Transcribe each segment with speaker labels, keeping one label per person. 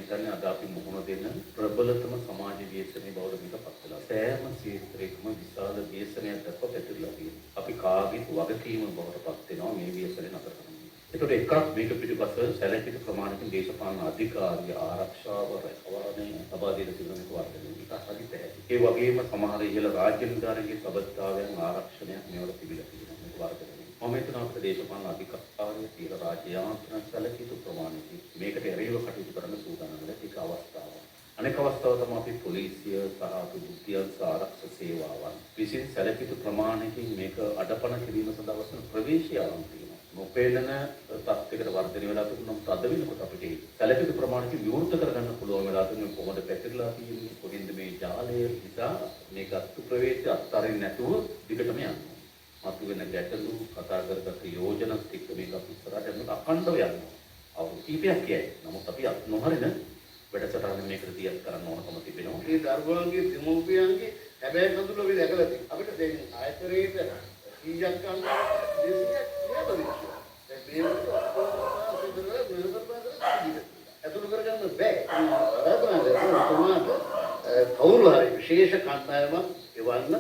Speaker 1: හිතන්නේ අද අපි මුහුණ දෙන ප්‍රබලතම සමාජ ව්‍යසනය බවට මේක පත් වෙලා. සෑම ක්ෂේත්‍රයකම විශාල ව්‍යසනයක් දක්වා පැතිරලා තියෙනවා. අපි කාගේත් වගකීම බවට පත් වෙනවා මේ ව්‍යසනය නතර කරන්න. එතකොට එකක් මේක පිටිපස්ස සැලකිලි ප්‍රමාණයකින් දේශපාලන අධිකාරිය ආරක්ෂාව රැකවරණය ලබා දෙන තිබෙන මේක වර්ධනය. ඒක හරි පැහැදිලි. ඒ වගේම සමහර ඉහළ රාජ්‍ය නිලධාරීන්ගේ සබඳතාවයන් ආරක්ෂණයක් මේවට තිබිලා තියෙනවා. මේක වර්ධනය. මම හිතනවා අපිට දේශපාලන අධිකාරිය ඉහළ රාජ්‍ය යාන්ත්‍රණ සැලකිය යුතු ප්‍රමාණයකින් මේකට එරෙහිව කටයුතු කරන්න සූදානම් වෙලා ටික අවස්ථාවක්. අනෙක් අවස්ථාව තමයි අපි පොලිසිය සහ අපි බුද්ධි අංශ ආරක්ෂක සේවාවන් විසින් සැලකිය යුතු ප්‍රමාණයකින් මේක අඩපණ කිරීම සඳහා අවශ්‍ය ප්‍රවේශය අරන් තියෙනවා. නොපෙනෙන තත්යකට වර්ධනය වෙලා තිබුණා. නමුත් අද වෙනකොට අපිට ඒ සැලකිය යුතු ප්‍රමාණයකින් විවෘත කරගන්න පුළුවන් වෙලා තියෙනවා. කොහොමද පැතිරලා තියෙන්නේ, කොහෙන්ද මේ ජාලය නිසා මේක අත්තු ප්‍රවේශය අත්හරින්න නැතුව දිගටම යනවා. මතුවෙන ගැටලු කතා කරගත්ත යෝජනත් එක්ක මේක අපි ඉස්සරහට යනකොට අඛණ්ඩව යනවා. අවුරුදු කීපයක් කියයි. නමුත් අපි අත් නොහරින වැඩසටහන මේකට දියත් කරන්න ඕනකම තිබෙනවා.
Speaker 2: මේ දරුවන්ගේ දෙමව්පියන්ගේ හැබැයි කඳුළු අපි දැකලා තියෙනවා. අපිට දැන් ආයතනයේට 100ක් ගන්න 200ක් ක්‍රියාපදිංචි. දැන් මේ වෙනකොට ඔක්කොම කරලා ඇතුළු කරගන්න බෑ. ආරාධනා කරනවා ඔබතුමාට කවුරු හරි විශේෂ කණ්ඩායමක් එවන්න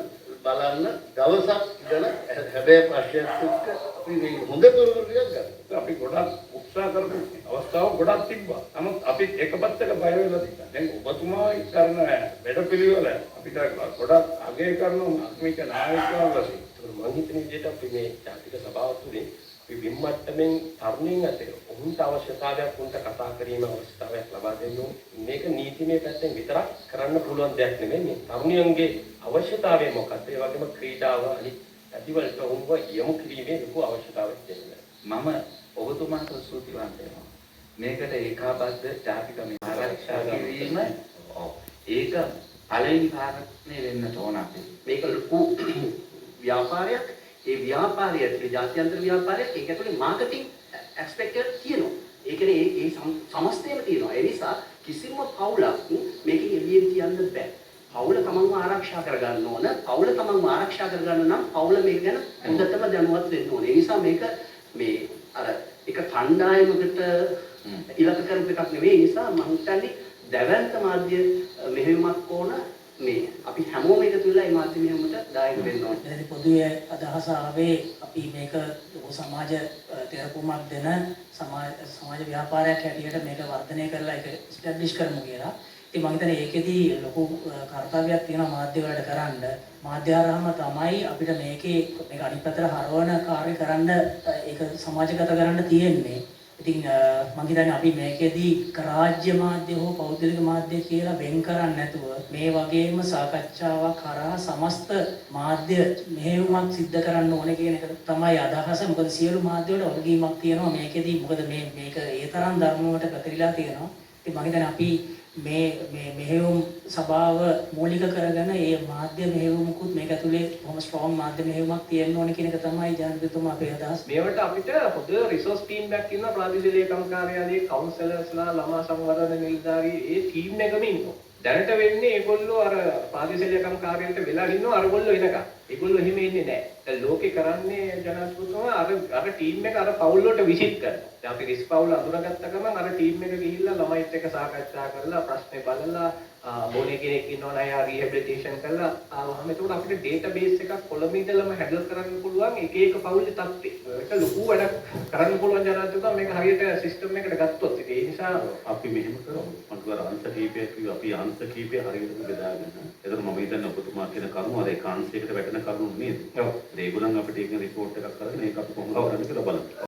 Speaker 2: බලන්න දවසක් ඉඳලා හැබැයි ප්‍රශ්නයක් එක්ක අපි මේ හොඳ තොරතුරු ටිකක් ගන්න.
Speaker 3: අපි ගොඩක් උත්සාහ කරපු අවස්ථාව ගොඩක් තිබ්බා. නමුත් අපිත් එක පැත්තක බය වෙලා තිබ්බා. දැන් ඔබතුමා කරන වැඩපිළිවෙල අපිට ගොඩක් අගය කරන ආත්මික නායකයන් වශයෙන්.
Speaker 4: ඒතකොට මං හිතන විදිහට අපි මේ ජාතික සභාව තුළින් අපි බිම් මට්ටමින් තරුණයින් අතර ඔවුන්ට අවශ්‍යතාවයක් උන්ට කතා කිරීම අවශ්‍යතාවයක් ලබා දෙන්න ඕනේ. මේක නීතිමය පැත්තෙන් විතරක් කරන්න පුළුවන් දෙයක් නෙමෙයි. මේ තරුණියන්ගේ අවශ්‍යතාවය මොකක්ද? ඒ වගේම ක්‍රීඩාව අනිත් පැතිවලට ඔවුන්ව යොමු කිරීමේ ලොකු අවශ්‍යතාවයක් තියෙනවා.
Speaker 5: මම ඔබතුමාට ස්තුතිවන්ත වෙනවා. මේකට ඒකාබද්ධ ජාතික ආරක්ෂා කිරීම, ඔව්, ඒක පළවෙනි කාරණේ වෙන්න ඕන අපේ.
Speaker 6: මේක ලොකු ව්‍යාපාරයක්. ඒ ව්‍යාපාරය ඇතුලේ ජාත්‍යන්තර ව්‍යාපාරයක්. ඒක ඇතුලේ මාකටිං ඇස්පෙක්ට් එකක් තියෙනවා. ඒ කියන්නේ ඒ ඒ සමස්තයම තියෙනවා. ඒ නිසා කිසිම පවුලක් මේකෙන් එළියෙන් තියන්න බෑ. පවුල තමන්ව ආරක්ෂා කරගන්න ඕන. පවුල තමන්ව ආරක්ෂා කරගන්න නම් පවුල මේක ගැන හොඳටම දැනුවත් වෙන්න ඕන. ඒ නිසා මේක මේ අර එක කණ්ඩායමකට ඉලක්ක කරපු එකක් නෙවෙයි. ඒ නිසා මම හිතන්නේ දැවැන්ත මාධ්‍ය මෙහෙයුමක් ඕන. මේ අපි හැමෝම එකතු වෙලා මේ මාධ්‍ය මෙහෙයුමට දායක වෙන්න ඕන.
Speaker 7: මෙතනදී පොදුවේ අදහස ආවේ අපි මේක ලොකු සමාජ තෙරපුමක් දෙන සමාජ ව්‍යාපාරයක් හැටියට මේක වර්ධනය කරලා ඒක එස්ටැබ්ලිෂ් කරමු කියලා. ඉතින් මම හිතන්නේ ඒකෙදි ලොකු කර්තව්‍යයක් තියෙනවා මාධ්‍ය වලට කරන්න. මාධ්‍ය හරහාම තමයි අපිට මේකේ මේක අනිත් පැත්තට හරවන කාර්ය කරන්න ඒක සමාජගත කරන්න තියෙන්නේ. ඉතින් මං හිතන්නේ අපි මේකෙදි රාජ්‍ය මාධ්‍ය හෝ පෞද්ගලික මාධ්‍ය කියලා වෙන් කරන්නේ නැතුව මේ වගේම සාකච්ඡාවක් හරහා සමස්ත මාධ්‍ය මෙහෙයුමක් සිද්ධ කරන්න ඕනේ කියන එක තමයි අදහස. මොකද සියලු මාධ්‍ය වල වගකීමක් තියෙනවා මේකෙදි. මොකද මේක ඒ තරම් ධර්ම වලට පැතිරිලා තියෙනවා. ඉතින් මං හිතන්නේ අපි මේ මේ මෙහෙයුම් සභාව මූලික කරගෙන ඒ මාධ්‍ය මෙහෙයුමකුත් මේක ඇතුලේ බොහොම ස්ට්‍රෝං මාධ්‍ය මෙහෙයුමක් තියෙන්න ඕනේ කියන එක තමයි ජනාධිපතිතුමා අපේ අදහස.
Speaker 8: මේවට අපිට හොඳ රිසෝස් ටීම් එකක් ඉන්නවා ප්‍රාදේශීය ලේකම් කාර්යාලයේ කවුන්සලර්ස්ලා, ළමා සංවර්ධන නිලධාරී ඒ ටීම් එකම ඉන්නවා. දැනට වෙන්නේ ඒගොල්ලෝ අර ප්‍රාදේශීය ලේකම් කාර්යාලයට වෙලා ඉන්නවා අරගොල්ලෝ එනකම්. ඒගොල්ලෝ එහෙම ඉන්නේ නැහැ. දැන් ලෝකේ කරන්නේ ජනාධිපතිතුමා අර අර ටීම් එක අර පවුල් වලට විසිට් කරනවා. දැන් අපි රිස්ක් පවුල් අඳුරගත්ත ගමන් අර ටීම් එක ගිහිල්ලා ළමයිත් එක්ක සාකච්ඡා කරලා ප්‍රශ්නේ බලලා බෝනේ කෙනෙක් ඉන්නවනම් එයා රීහැබිලිටේෂන් කරලා ආවහම එතකොට අපිට ඩේටාබේස් එකක් කොළඹ ඉඳලම හැන්ඩල් කරන්න පුළුවන් එක එක පවුලේ තත්ත්වය. ඒක ලොකු වැඩක් කරන්න පුළුවන් ජනාධිපතිතුමා මේක හරියට සිස්ටම් එකට ගත්තොත්. ඉතින් ඒ නිසා
Speaker 1: අපි මෙහෙම කරමු. මම කිව්වා අංශ කීපයක් කිව්වා. අපි අංශ කීපය හරියටම බෙදාගෙන. එතකොට මම හිතන්නේ ඔබතුමා කියන කරුණු අර එක අංශයකට වැටෙන කරුණු නේද?
Speaker 8: ඔව්.
Speaker 1: ඒගොල්ලන් අපිට ඒක රිපෝට් එකක් අරගෙන ඒක අපි කොහොමද කරන්නේ කියලා බලමු.